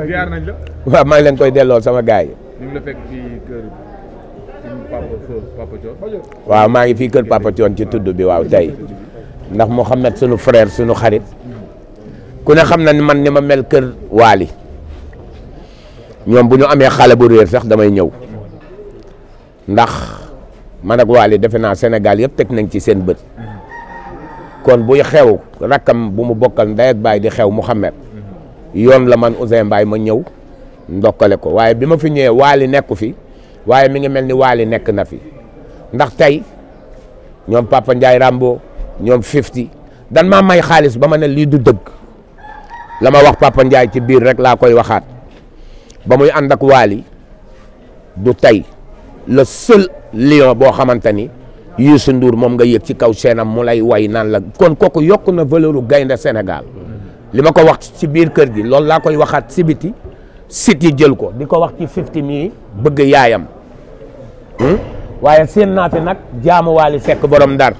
ziar nañ la. waaw maa ngi leen koy delloo sama gars yi. ñu ngi la fekk fii kër Papa Thione. waaw maa ngi fii kër Papa Thione ci tudd bi waaw tey ndax Mouhamed sunu frère sunu xarit ku ne xam na ni man ni ma mel kër Waly ñoom bu ñu amee xale bu réer sax damay ñëw ndax man ak Waly defe naa Sénégal yëpp teg nañ ci seen bët kon buy xew rakkam bu mu bokkal ndey ak baay di xew Mouhamed yoon la man Ouzin Mbaye ma ñëw ndokkale ko waaye bi ma fi ñëwee Waly nekku fi waaye mi ngi mel ni Waly nekk na fi ndax tey ñoom Papa Ndiaye Rambo ñoom 50 dan maa may xaalis ba ma ne lii du dëgg la ma wax Papa Ndiaye ci biir rek laa koy waxaat ba muy ànd ak Waly du tey le seul lion boo xamante ni Youssou Ndour moom nga yëg ci kaw seenam mu lay way naan la kon kooku yokk na valeur u gaynde Sénégal li ma ko wax ci biir kër gi loolu laa koy waxaat si biti sit yi jël ko di ko wax ci 50 mii bëgg yaayam waaye seen naa fi nag jaamu Waly Seck borom Ndar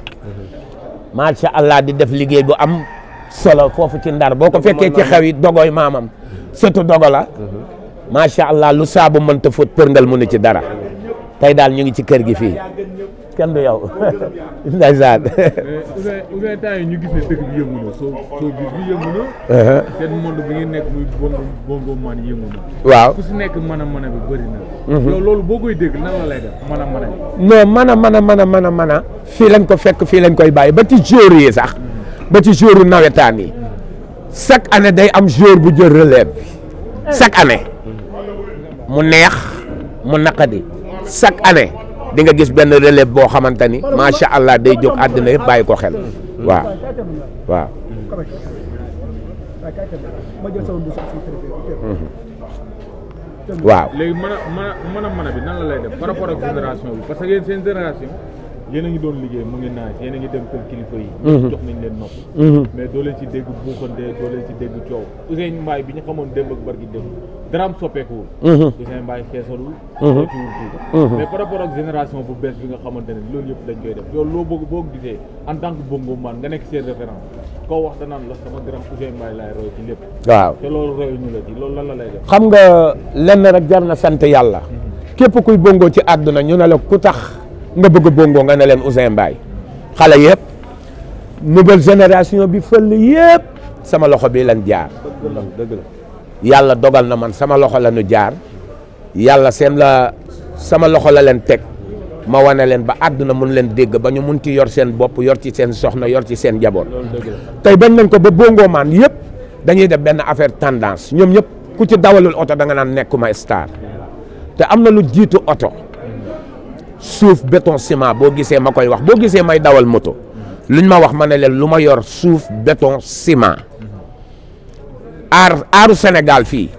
macha allah di def liggéey bu am solo foofu ci Ndar boo ko fekkee ci xew yi dogoy maamam surtout dogo la macha allah lu saabu mënta fóot përngal mu ne ci dara tey daal ñu ngi ci kër gi fii kenn du yow ndeysaan. Ouzin temps yi ñu gis ne dëkk bi yëngu na soo gis bi yëngu na. seen monde bi ngeen nekk muy bongo man yëngu na. waaw ku si nekk mën a bi bëri na. loolu boo koy dégg nan la lay def mën a. non mën a fii lañ ko fekk fii lañ koy bàyyi ba ci jour yi sax ba ci jouru nawetaan yi chaque année day am jour bu jël relève bi chaque année mu neex mu naqadi chaque année. di nga gis benn relève boo xamante ni macha allah day jóg àddina yëpp bàyyi ko xel waaw waaw. waaw léegi mën a bi nan la lay def par rapport ak génération bi parce que yéen seen génération yéen a ngi doon liggéey mu ngi naaj yéen a ngi dem kër kilifa yi. jox nañ leen nopp. mais doo leen ci dégg buuxante doo leen ci dégg coow. Ouzin Mbaye bi ñu xamoon démb ak barki démb daraam soppeekuwul. Ouzin Mbaye xeesalul. mais par rapport ak génération bu bees bi nga xamante ne loolu yëpp dañ koy def loolu loo bëgg boo gisee en tant que bongo man nga nekk seen référence koo wax danaan la sama grand Ouzin Mbaye laay roy ci lépp. waaw te loolu roy ñu la ci loolu lan la lay def. xam nga lenn rek jar na sant yàlla. képp kuy bongo ci àdduna ñu ne la ku tax nga bëgg bongo nga ne leen Ouzin Mbaye xale yëpp nouvelle génération bi fël yëpp sama loxo bi lañ jaar. dëgg la yàlla dogal na man sama loxo la ñu jaar yàlla sama loxo la leen teg ma wane leen ba àdduna mun leen dégg ba ñu mun ci yor seen bopp yor ci seen soxna yor ci seen jaboot. tey bañ nañ ko ba bongo maan yëpp dañuy def benn affaire tendance ñoom ñëpp ku ci dawalul oto da nga naan nekkuma star te am na lu jiitu oto. suuf béton ciment boo gisee ma koy wax boo gisee may dawal moto luñ ma wax ma ne leen lu ma yor suuf béton ciment aaru Sénégal fii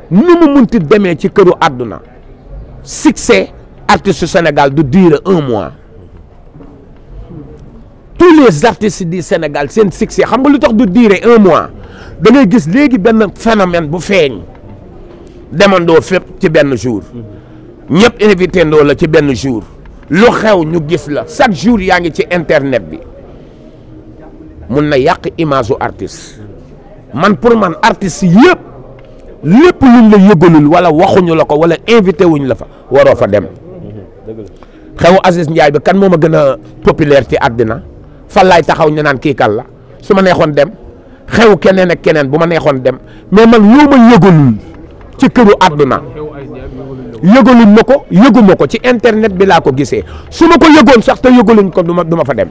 nu mu munti demee ci këru àdduna succès artiste Sénégal du durer 1 mois tous les artistes du Sénégal seen succès xam nga lu tax du durer 1 mois da ngay gis léegi benn phénomène bu feeñ demandoo fépp ci benn jour ñëpp invité ndoo la ci benn jour lu xew ñu gis la chaque jour yaa ngi ci internet bi mun na yàq image u artiste man pour man artiste yëpp lépp luñ la yëgalul wala waxuñu la ko wala invité wuñ la fa waroo fa dem xew Aziz Ndiaye bi kan moo ma gën a populaire ci àddina fan laay taxaw ñu naan kii kan la su ma neexoon dem xew keneen ak keneen bu ma neexoon dem mais man yoo ma yëgalul ci këru àdduna yëgaluñ ma ko yëguma ko ci internet bi laa ko gisee su ma ko yëgoon sax te yëgaluñ ko du ma fa dem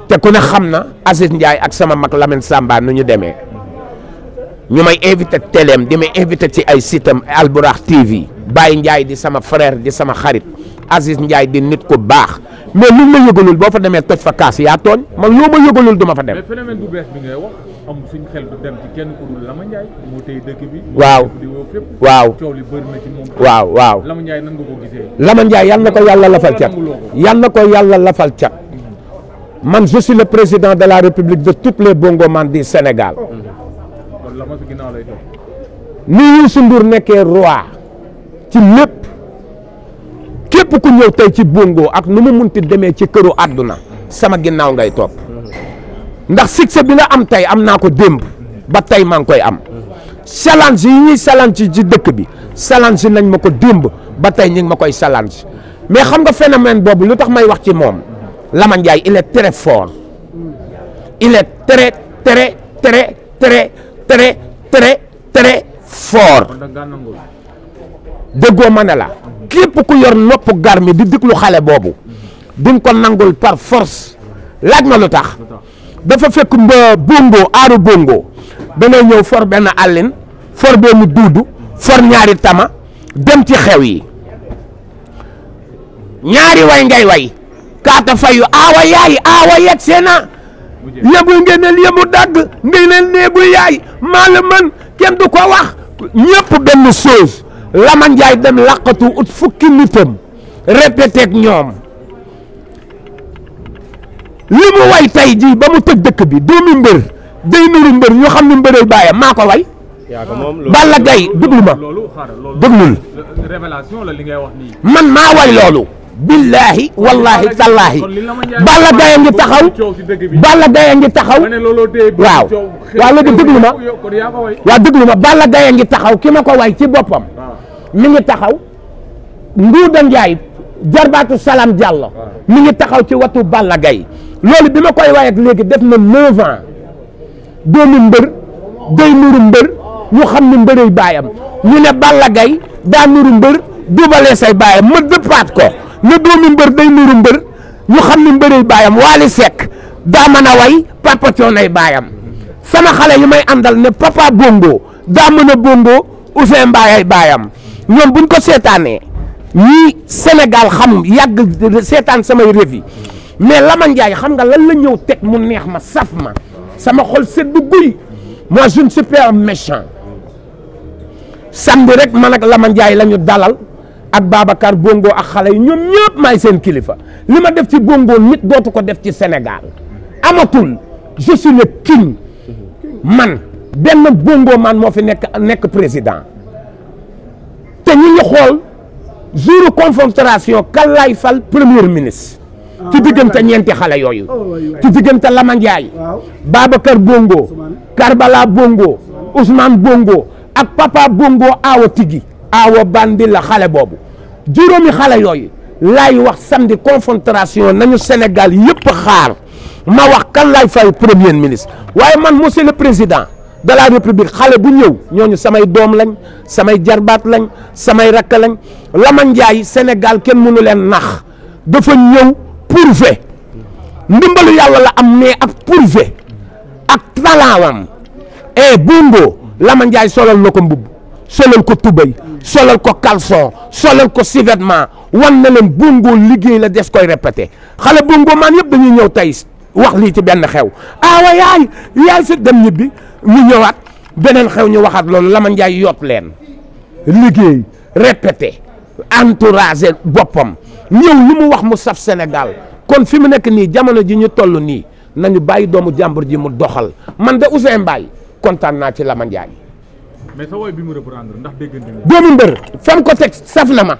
te ku ne xam na Aziz Ndiaye ak sama mag Lamine Samba nu ñu demee ñu may invité téléem di may invité ci ay sitam Alburax TV Baye Ndiaye di sama frère di sama xarit Aziz Ndiaye di nit ku baax mais luñ la yëgalul boo fa demee toj fa kaas yaa tooñ man loo ma yëgalul du ma fa dem. mais phénomène bu bees bi ngay wax am suñ xel du dem ci kenn ku dul Lama Ndiaye moo tey dëkk bi. waaw waaw coow li bëri na ci moom. waaw Lama Ndiaye nan nga ko gisee. Lama Ndiaye yal na ko yàlla lafal cat yal na ko yàlla lafal cat man je suis le président de la République de toutes les bongoman du Sénégal. kon Lama si ginnaaw lay toog. ni Youssou Ndour nekkee roi ci lépp képp ku ñëw tey ci bongo ak nu mu munti demee ci këru àdduna sama ginnaaw ngay topp ndax succès bi nga am tey am naa ko démb ba tey maa ngi koy am challenge yi ñuy challenge ci dëkk bi challenge nañ ma ko démb ba tey ñu ngi ma koy challenge mais xam nga phénomène boobu lu tax may wax ci moom Lama Ndiaye il est très fort il est très très très très très très très fort déggoo ma ne la képp ku yor nopp garmi di déglu xale boobu di nga ko nangul par force laaj ma lu tax dafa fekk bongo aaru bongo danay ñëw for benn àllin for benn duudu for ñaari tama dem ci xew yi ñaari way ngay way kaata fayu aawa yaay aawa yegg seena yëbu ngeneel yëbu dagg ndey leen néegu yaay maa la mën kenn du ko wax ñëpp benn chose Lama Ndiaye dem laqatu ut fukki nitam répété ak ñoom li mu way tey jii ba mu tëj dëkk bi doomi mbër day nuru mbër ñu xam ne mbëray baayam maa ko way Balla Gaye déglu ma déglul révélation la li ngay wax nii man maa way loolu billahi wallahi tallahi Balla Gaye ngi taxaw Balla Gaye ngi taxaw waaw waaw léegi déglu ma waaw déglu ma Balla Gaye ngi taxaw ki ma ko way ci boppam mi ngi taxaw Nduuda Njaay jarbaatu Salam Diallo mi ngi taxaw ci watu Balla Gaye loolu bi ma koy way ak léegi def na 9 ans doomi mbër day nuru mbër ñu xam ne mbërëy baayam ñu ne Balla Gaye daa nuru mbër dubalee say baayam ma dëppaat ko ne doomi mbër day nuru mbër ñu xam ne mbërëy baayam Waly Seck daa mën a way Papa Coonay baayam sama xale yi may àndal ne Papa Bongo daa mën a bongo Ousseyn Mbaye baayam ñoom buñ ko seetaanee ñii Sénégal xam yàgg seetaan samay rêve yi mais Lama Ndiaye xam nga lan la ñëw teg mu neex ma saf ma sama xol sedd guy moi je ne suis pas méchant samedi rek man ak Lama Ndiaye la ñu dalal ak Babacar Bongo ak xale yi ñoom ñëpp maay seen kilifa li ma def ci Bongo nit dootu ko def ci Sénégal amatul je suis le king man benn Bongo man moo fi nekk président te ñu ngi xool jour confrontation kan laay fal premier ministre ci diggante ñeenti xale yooyu ci diggante Lama Ndiaye Babacar Bongo Karbala Bongo Ousmane Bongo ak Papa Bongo aawa tigi aawa bandi la xale boobu juróomi xale yooyu laay wax samedi confrontation nañu Sénégal yëpp xaar ma wax kan laay fal premier ministre waaye man monsieur le président de la république xale bu ñëw ñooñu samay doom lañ samay jarbaat lañ samay rakk lañ Lama Ndiaye Sénégal kenn mënu leen nax dafa ñëw prouver ndimbalu yàlla la am mais ak prouver ak talentam et Bongo Lama Ndiaye solal na ko mbubb solal ko tubay solal ko caleçon solal ko survêtement wan na leen Bongo liggéey la des koy répété xale Bongo man yëpp dañuy ñëw tey wax lii ci benn xew awa yaay si dem ñibbi ñu ñëwaat beneen xew ñu waxaat loolu Lama Ndiaye yot leen liggéey répété entouragé boppam ñëw lu mu wax mu saf Sénégal kon fi mu nekk nii jamono ji ñu toll nii nañu bàyyi doomu jàmbur ji mu doxal man de Ousseyn Mbaye kontaan naa ci Lama Ndiaye. mais sa woy bi mu reprendre ndax déggante nga. doomu mbër fam ko teg saf na ma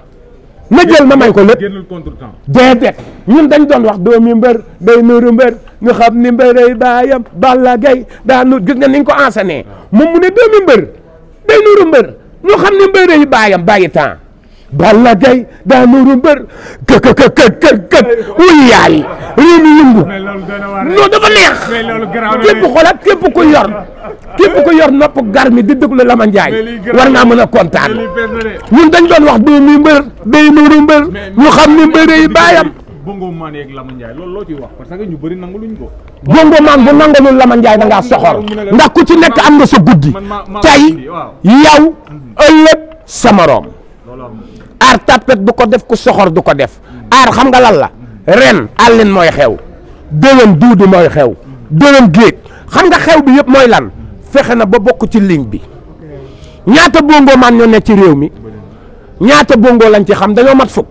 jël ma may ko lépp génnul contretemps déedéet ñun dañ doon wax doomi mbër day nuru mbër nga xam ni mbëray baayam Balla Gaye daa nu gis nga ni nga ko enseigné moom mu ne doomi mbër day nuru mbër ñu xam ni mbëray baayam bàyyi temps Balla Gaye daa nuru mbër kë wuy yaay réew mi yëngu non dafa neex képp xoolal képp ku yor nopp gar mi di déglu Lama Ndiaye war naa mën a kontaan ñun dañ doon wax doomi mbër day nuru mbër ñu xam ni mbëray baayam Bongo man yeeg Lama Ndiaye loolu loo ciy wax parce que ñu bëri nanguluñ ko. Bongo man bu nangalul Lama Ndiaye da ngaa soxor ndax ku ci nekk am nga sa guddi tey yow ëllëg sa morom aar tapet du ko def ku soxor du ko def aar xam nga lan la ren àllin mooy xew déwén duudu mooy xew déwén géej xam nga xew bi yëpp mooy lan fexe na ba bokk ci ligne bi ñaata Bongo man ñoo nekk ci réew mi ñaata Bongo lañ ci xam dañoo mat fukk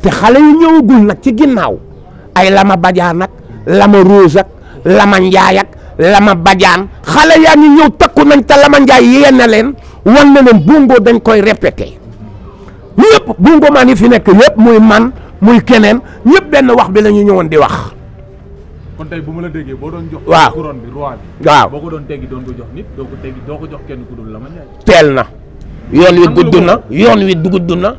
te xale yu ñëwagul nag ci ginnaaw ay Lama Badiane ak Lama Rose ak Lama Ndiaye ak Lama Badiane xale yaa ngi ñëw takku nañ te Lama Ndiaye yéen na leen wan na leen Bongo dañ koy répété ñëpp Bongo man yi fi nekk yëpp muy man muy keneen ñëpp benn wax bi la ñu ñëwoon di wax kon tey bu ma la déggee boo doon jox. waaw couronne bi roi bi. waaw boo ko doon teggi doon ko jox nit doo ko teggi doo ko jox kenn ku dul Lama Ndiaye. teel na yoon wi gudd na yoon wi gudd na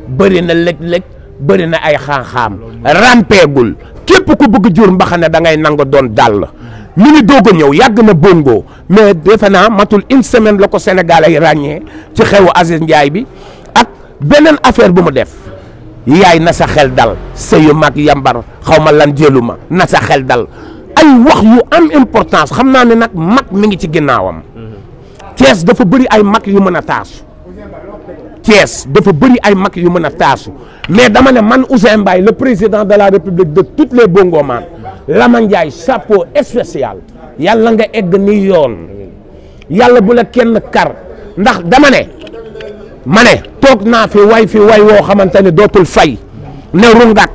bëri na lëg-lëg bëri na ay xaaxaam rampeegul képp ku bëgg jur mbaxane da ngay nangu doon dàll mi ngi doog a ñëw yàgg na bongo mais defe naa matul une semaine la ko Sénégal ay ràññee ci xewu Aziz Ndiaye bi ak beneen affaire bu mu def yaay na sa xel dal sëyu mag yambar xaw ma lan jëlu ma na sa xel dal ay wax yu am importance xam naa ne nag mag mi ngi ci ginnaawam Thiès dafa bëri ay mag yu mën a taasu Thiès dafa bëri ay mag yu mën a taasu mais dama ne man Ouzin Mbaye le président de la République de toutes les bongoman Lama Ndiaye chapeau spécial yàlla nga egg ni yoon yàlla bu la kenn kar ndax dama ne ma ne toog naa fi way woo xamante ne dootul fay ne rungak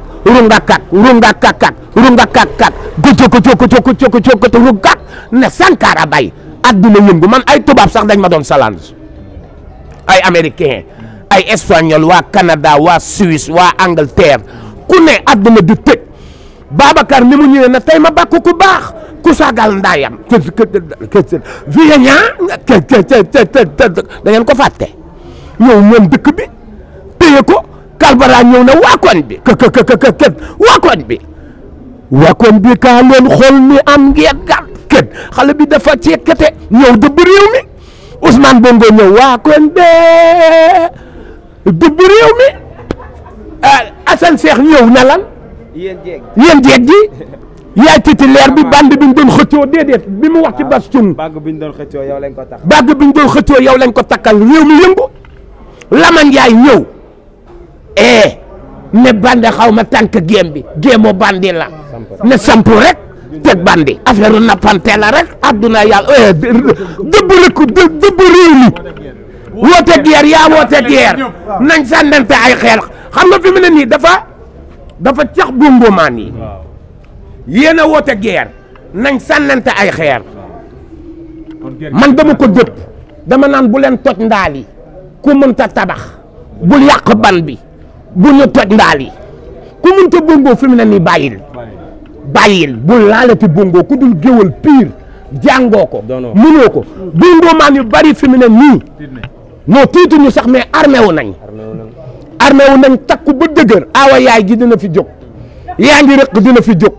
gucco rungak ne Sankara bay adduna yëngu man ay tubaab sax dañ ma doon salange ay américain ay espagnol waa Canada waa Suisse waa Angleterre ku ne adduna du tëj Babacar ni mu ñëwee na tey ma bàkk ku baax ku sagal ndaayam Vienna da ngeen ko fàtte ñëw moom dëkk bi téye ko Kalbara ñëw na waa koñ bi waa koñ bi kaa leen xool ni am ngeen gàtt kët xale bi dafa cekkate ñëw dëbb réew mi Ousmane Bongo ñëw waa koñ bee dëbb réew mi Assane Cheikh ñëw ne lan yéen jeeg ji yaay titulaire bi bande bi ñu doon xëccoo déedéet bi mu wax ci bas cung bàgg bi ñu doon xëccoo yow lañ ko tax bàgg bi ñu doon xëccoo yow lañ ko takkal réew mi yëngu Lama Ndiaye ñëw ne bande xaw ma tànk géem bi géemoo bandi la ne samp rek teg bandi affaire nappante la rek adduna yàlla dëbb réew mi woote guerre yaa woote guerre nañ sànnante ay xeer xam nga fi mu ne nii dafa cax bongomaan yi yéen a woote guerre nañ sànnante ay xeer man dama ko dëpp dama naan bu leen toj ndaal yi ku mënta tabax bul yàq ban bi bu ñu toj ndaal yi ku mënta bongo fi mu ne nii bàyyil bul laalati bongo ku dul géwal pire jàngoo ko mënoo ko bongomaan yu bari fi mu ne nii non tiituñu sax mais armé wu nañ takku ba dëgër awa yaay gi dina fi jóg yaa ngi rëq dina fi jóg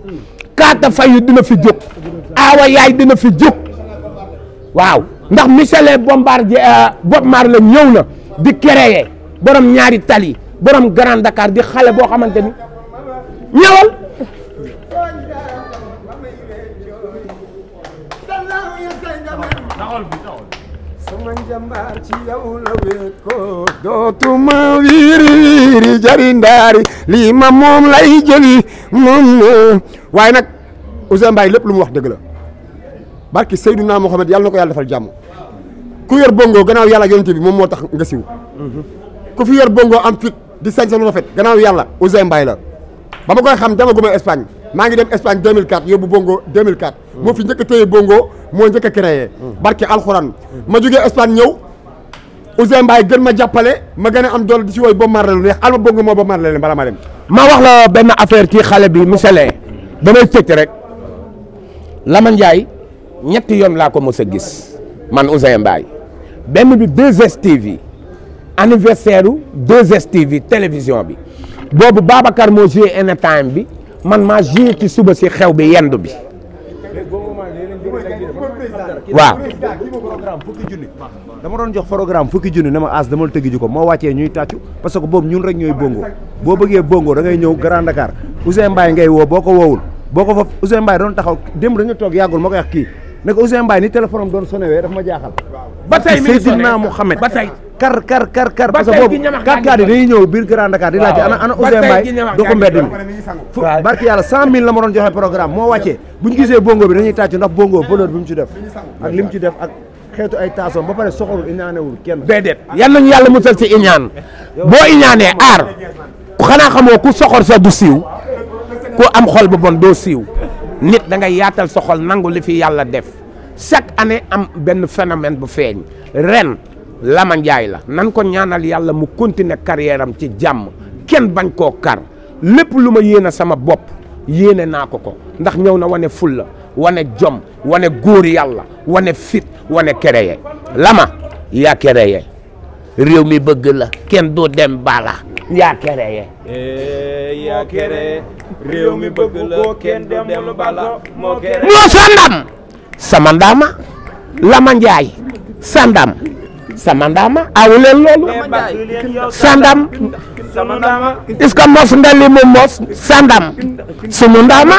kaata fayu dina fi jóg awa yaay dina fi jóg waaw ndax Michel Bombardier Bob Marley ñëw na di créer borom ñaari tali borom Grand Dakar di xale boo xamante ni ñëwal sama njambaar ci yow la wéet ko dootuma wiiri jari ndaari lii ma moom lay jëli moom waaye nag Ouzin Mbaye lépp lu mu wax dëgg la barki Seydina Mohamed yàlla na ko yàlla defal jàmm ku yor bongo gannaaw yàlla yonent bi moom moo tax nga siw ku fi yor bongo am fit di sañ sa lu rafet gannaaw yàlla Ouzin Mbaye la ba ma koy xam demaguma Espagne maa ngi dem Espagne 2004 yóbbu bongo 2004 moo fi njëkk a téye bongo moo njëkk a créé barke alxuraan ma jógee Espagne ñëw Ouzin Mbaye gën ma jàppale ma gën a am doole di si woy Bob Marley lu neex alma bongo moo Bob Marley leen bala ma dem ma wax la benn affaire ci xale bi Michel damay tëj rek Lama Ndiaye ñetti yoon laa ko mos a gis man Ouzin Mbaye benn bi 2STV anniversaire u 2STV télévision bi boobu Babacar moo joué anytime bi man maa joué ci suba si xew bi yendu bi waaw dama doon jox programme fukki junni ne ma as dama tëggi ji ko moo wàccee ñuy tàccu parce que boobu ñun rek ñooy bongo boo bëggee bongo da ngay ñëw Grand Dakar Ouzin Mbaye ngay woo boo ko woowul boo ko fa Ouzin Mbaye doon taxaw démb dañu toog yàggul ma koy wax kii ne ko Ouzin Mbaye ni téléphone am doon sonné wee daf ma jaaxal ba tey mi ngi sonné Seydina Mouhamed ba tey kar parce que boobu 4x4 yi dañuy ñëw biir Grand Dakar di laajte ana Ouzin Mbaye do ko mbedd mi barki yàlla 100 000 la ma doon joxe programme moo wàccee bu ñu gisee bongo bi dañuy tàccu ndax bongo valeur bi mu ci def ak li mu ci def ak xeetu ay taasoom ba pare soxorul iñaanewul kenn déedéet yal nañu yàlla musal ci iñaan boo iñaanee aar xanaa xamoo ku soxor sa du siiw ku am xol bu bon doo siiw nit da ngay yaatal sa xol nangu li fi yàlla def chaque année am benn phénomène bu feeñ ren Lama Ndiaye la nan ko ñaanal yàlla mu continuer carrière am ci jàmm kenn bañ koo kar lépp lu ma yéene sama bopp yéene naa ko ko ndax ñëw na wane fulla wane jom wane góor yàlla wane fit wane créé Lama yaa créé réew mi bëgg la kenn du dem bala yaa créé yaa créé réew mi bëgg la kenn du dem bala moo créé moo sa ndam sama ndama Lama Njaay sa ndam sama ndama awu leen loolu sa ndam sama ndama est-ce que mos ndali mu mos sa ndam sunu ndama